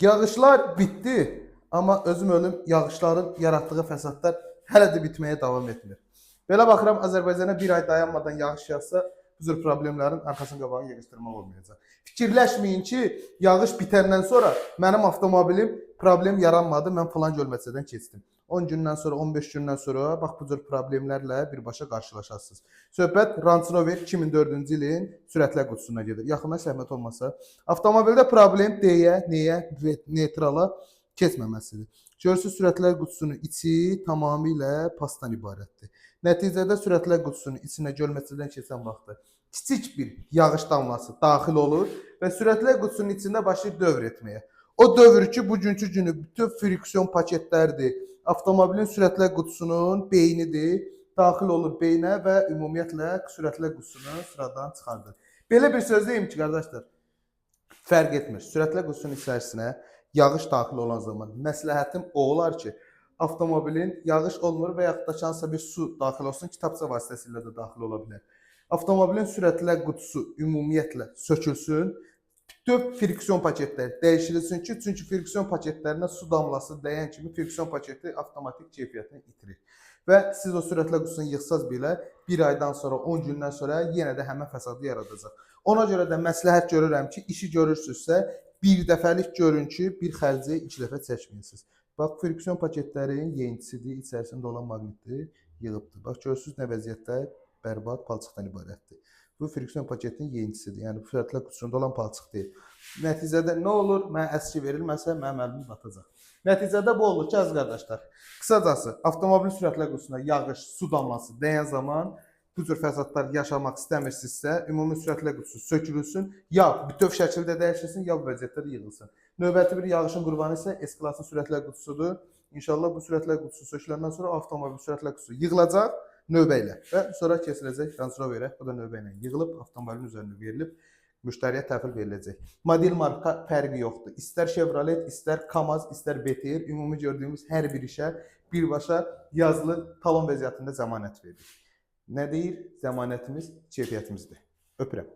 Yağışlar bitdi, amma özüm ölüm yağışların yaratdığı fəsadlar hələ də bitməyə davam etmir. Belə baxıram, Azərbaycana bir ay dayanmadan yağış yağsa, bu cür problemlərin arxasını qabağını yığışdırmaq olmayacaq. Fikirləşməyin ki, yağış bitəndən sonra mənim avtomobilim problem yaranmadı, mən falan gölməçədən keçdim. 10 gündən sonra, 15 gündən sonra bax bu cür problemlərlə birbaşa qarşılaşarsınız. Söhbət Range Rover 2004-cü ilin sürətlər qutusuna gedir. Yaxınlaş, zəhmət olmasa. Avtomobildə problem D-yə, N-yə və neytrala keçməməsidir. Görürsüz, sürətlər qutusunun içi tamamilə pasdan ibarətdir. Nəticədə sürətlər qutusunun içinə gölməçədən keçən vaxtı kiçik bir yağış damlası daxil olur və sürətlər qutusunun içində başlayır dövr etməyə. O dövr ki, bugünkü günü bütün friksion paketlərdir. Avtomobilin sürətlər qutusunun beynidir. Daxil olur beynə və ümumiyyətlə sürətlər qutusunu sıradan çıxardır. Belə bir söz deyim ki, qardaşlar, fərq etmir. Sürətlər qutusunun içərisinə yağış daxil olan zaman məsləhətim o olar ki, avtomobilin yağış olmur və yaxud da ki, hansısa bir su daxil olsun, kitabça vasitəsilə də daxil ola bilər. Avtomobilin sürətlər qutusu ümumiyyətlə sökülsün. Bütöv friksion paketləri dəyişilsin ki, çünki friksion paketlərinə su damlası dəyən kimi friksion paketi avtomatik keyfiyyətini itirir. Və siz o sürətlər qutusunu yığsaz belə bir aydan sonra, 10 gündən sonra yenə də həmin fəsadı yaradacaq. Ona görə də məsləhət görürəm ki, işi görürsünüzsə, bir dəfəlik görün ki, bir xərci iki dəfə çəkməyəsiniz. Bax, friksion paketlərin yeyintisidir, içərisində olan maqnitdir, yığıbdır. Bax, görürsünüz nə vəziyyətdə, bərbad palçıqdan ibarətdir. Bu friksion paketinin yeyintisidir. Yəni sürətlər qutusunda olan palçıq deyil. Nəticədə nə olur? Mənə əski verilməsə, mənim əlim batacaq. Nəticədə bu olur ki, əziz qardaşlar, qısacası avtomobil sürətlər qutusuna yağış, su damlası dəyən zaman bu cür fəsadlar yaşamaq istəmirsinizsə, ümumi sürətlər qutusu sökülsün, ya bütöv şəkildə dəyişilsin, ya bu vəziyyətdə də yığılsın. Növbəti bir yağışın qurbanı isə S-klasın sürətlər qutusudur. İnşallah bu sürətlər qutusu söküləndən sonra avtomobil sürətlər qutusu yığılacaq növbə ilə və sonra keçiləcək Range Roverə. Bu da növbə ilə yığılıb avtomobilin üzərinə verilib müştəriyə təhvil veriləcək. Model marka fərqi yoxdur. İstər Chevrolet, istər Kamaz, istər BTR, ümumi gördüyümüz hər bir işə birbaşa yazılı talon vəziyyətində zəmanət veririk. Nə deyir? Zəmanətimiz keyfiyyətimizdir. Öpürəm.